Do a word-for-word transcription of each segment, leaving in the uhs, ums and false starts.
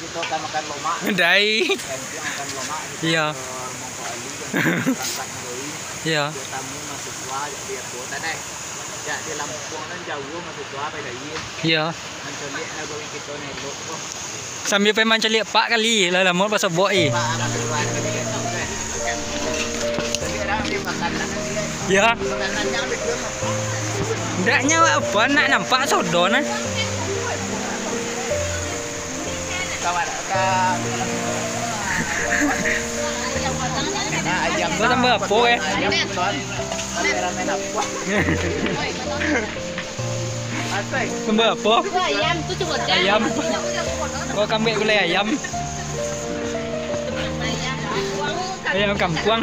Kito ka makan lomak. Dai. Kan kito makan lomak, kito Iya. ke Mongkok Ali, kan, berangkat melalui Iya. tamu mahasiswa, jadi apo, tadai. Jak di Lampung kan jauh mahasiswa pai dari. Iya. Mancaliak lah gawi kito ni elok tu. Sambil pai mancaliak pak kali, lah lamo pasobok, eh. Pak, anak keluar dari itu, kan. Tapi orang ni makanan ni, Iya. makanannya ambil dulu. Ndaknya apo, nak nampak sodo nah. Nah, ayam Kau tambah apo, eh? Ayam, Ton. Kameramen apo? Asai. Tambah apo? Itu ayam, tu cuma dah. Ayam. Kau kambing gulai ayam. Ayam kampuang.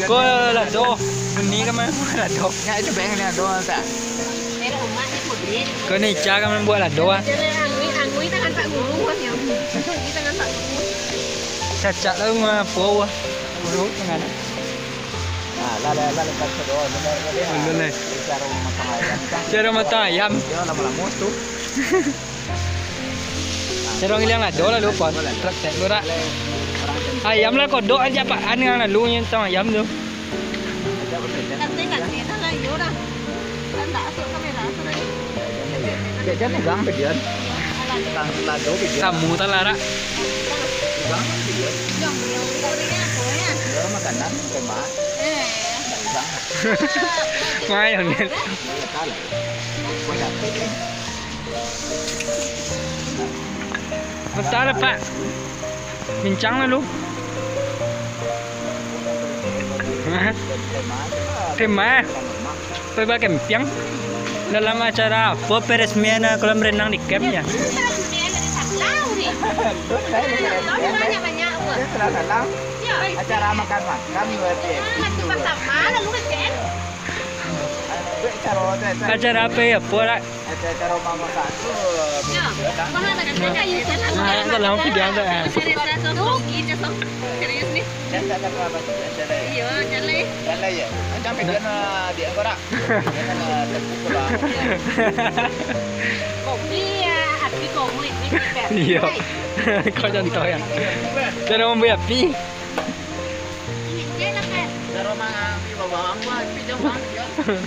Ko lado, buni ka mah lado. Nyak, itu bayang lado tak? Ko ni Ica ka mambuek lado ah. Angui, angui tangan Pak Guru, wah, ya. Angui tangan Pak Guru. Cacak lah rumah apo, wah. Guru tangan. Ah, lah, lah, lah, lepas kedua, benar, benar. Benar, eh. Cara matang ayam, kan? Cara matang ayam. Dia lama-lama tu. Sarong iliang ado lah, lupo. Praktek tu, Rak. Ayam lah kodok aja, Pak. Anu yang lalu nyo tang ayam tu. Nanti, nanti lah, iyo lah. Kan tak masuk kamera, sudah. Dia, dia megang video. Alah. Tang lado video. Tamu tak lah, Rak. Megang video. Yang, yang, yang, yang, yang. Dia makanan, tembak. Eh. Megang. Main, kan? Iya, kalah. Buat apa ini? Betah lah, Pak. Bincang lah lu. Tema. Pai bakempiang. Dalam acara apo peresmian, eh, kolam renang di camp ya? Banyak-banyak. Acara makan-makan berarti. Acara apa ya, Pak? Acara-acara rumah makan tu. Nah, itu lah video tu, eh. Serius ni. Iyo, jalai. Jalai ya. Macam video na dia kau rak. Dia na terpukul lah. Kopi ya, api komo itu. Iyo. Kau contoh ya. Cara mambuek api. Caro mangambil bawang tu, tapi jangan pakai.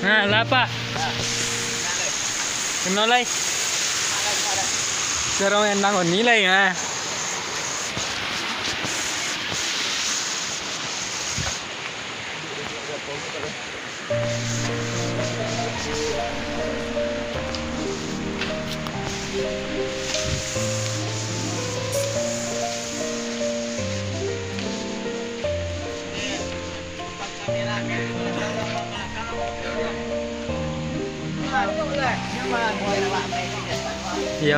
Nah, lah, Pak. Kena lai. Caro endang oni lai, nah. Iyo.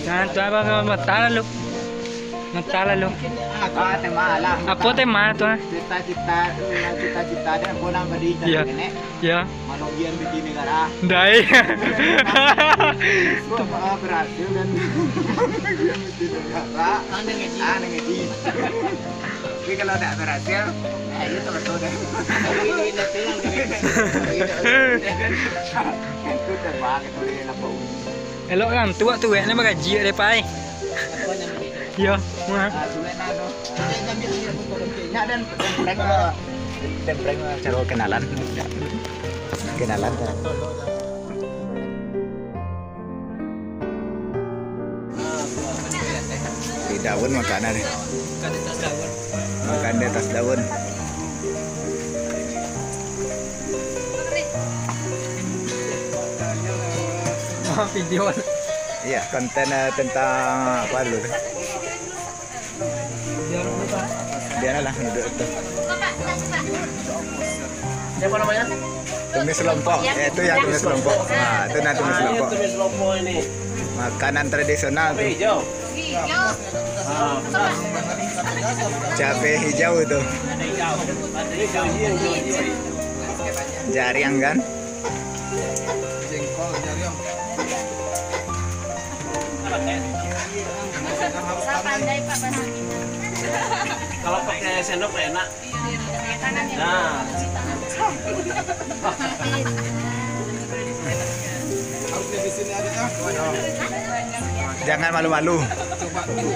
Nah, tu apo, apo, apo, tahu lu. Mentah lalu. Apo tema lah. Apo tema tu, ah? Cita-cita, cita-cita dia, apo namo di Iyo. Nenek? Iyo. Manogian di negara. Dai. Kok, ah, berhasil kan? Manogian di negara. Ah, nang ngaji. Tapi kalau tak berhasil, eh, itu betul deh. Itu terbang, itu dia lapor. Elok kan, tuak-tuak ni bagaji dek pai. Iyo, mah. Nyak, dan, dan prank, dan prank caro kenalan. Kenalan. Di daun makanan ni. Makan di atas daun. Video. Iya, konten, eh, tentang apa dulu tu? Biarlah duduk tu. Siapa namanya? Tumis lompok. Eh, itu yang tumis lompok. Nah, itu yang tumis lompok. Tumis lompok ini. Makanan tradisional tu. Hijau. Cabe hijau tu. Jariang kan? Jengkol, jariang. Kalau pakai sendok nggak enak. Nah. Harus di sini aja, ya. Jangan malu-malu. Coba dulu.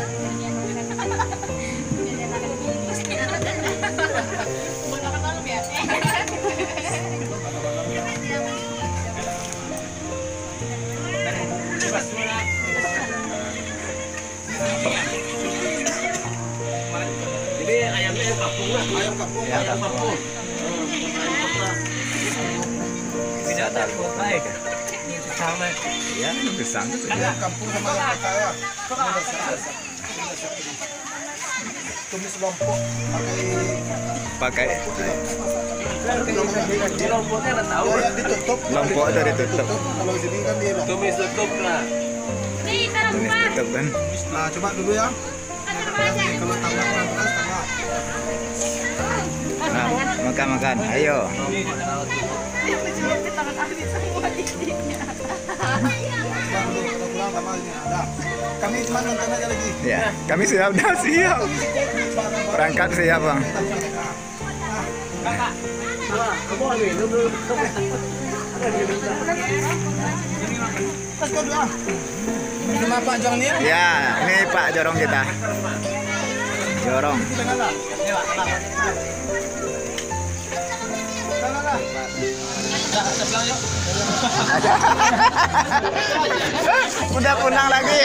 Jadi ayamnya ayam kampung lah. Ayam kampung. Ayam kampung. Tidak ada kota ya. Sama. Ya, pisang. Ayam kampung sama ayam kota ya. Tumis lompok pakai. Pakai. Di lompoknya ada tahu. Ya, ya, ditutup. Lompok itu ditutup. Kalau sini kan di lompok. Tumis tutup lah. Tumis tutup kan. Nah, coba dulu ya. Kalau tambah kurang pedas, tambah. Nah, makan, makan. Ayo. Bang, kalau kurang tambah ini. Dah. Kami cuma nonton aja lagi. Ya, kami siap, dah siap. Perangkat siap, Bang. Kakak. Nah, kamu ambil dulu. Let's go dulu ah. Cuma Pak Jong ni. Ya, ini Pak Jorong kita. Jorong. Kita ngalah. Ngalah, ngalah. Udah pulang lagi.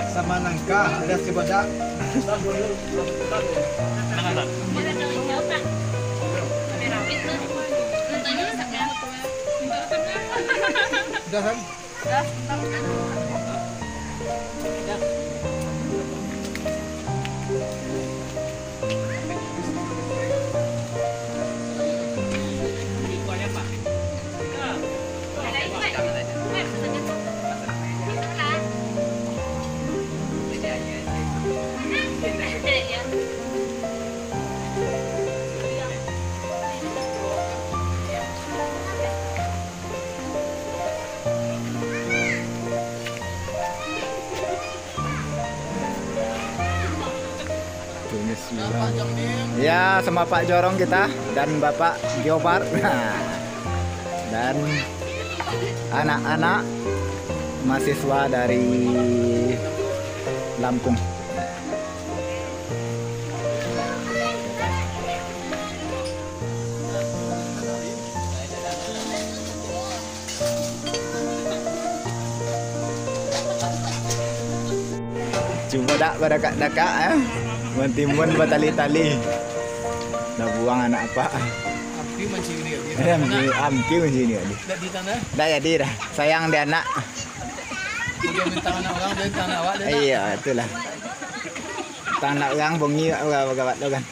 Sama nangka, alias cibadak. Udah, Sam? Ya, sama Pak Jorong kita dan Bapak Giobar. Dan anak-anak mahasiswa dari Lampung. Cubo dak badakak-dakak, eh? Mantimbun batali-tali. Dah buang anak apak. Ampi mancing ni, dia. Eh, ampi, ampi mancing ni, dia. Dah di tanah? Dah jadi dah. Sayang di anak. Dia minta anak orang, dia minta anak awak, dia nak. Iya, itulah. Tanah orang bongi, orang bagawat tu kan.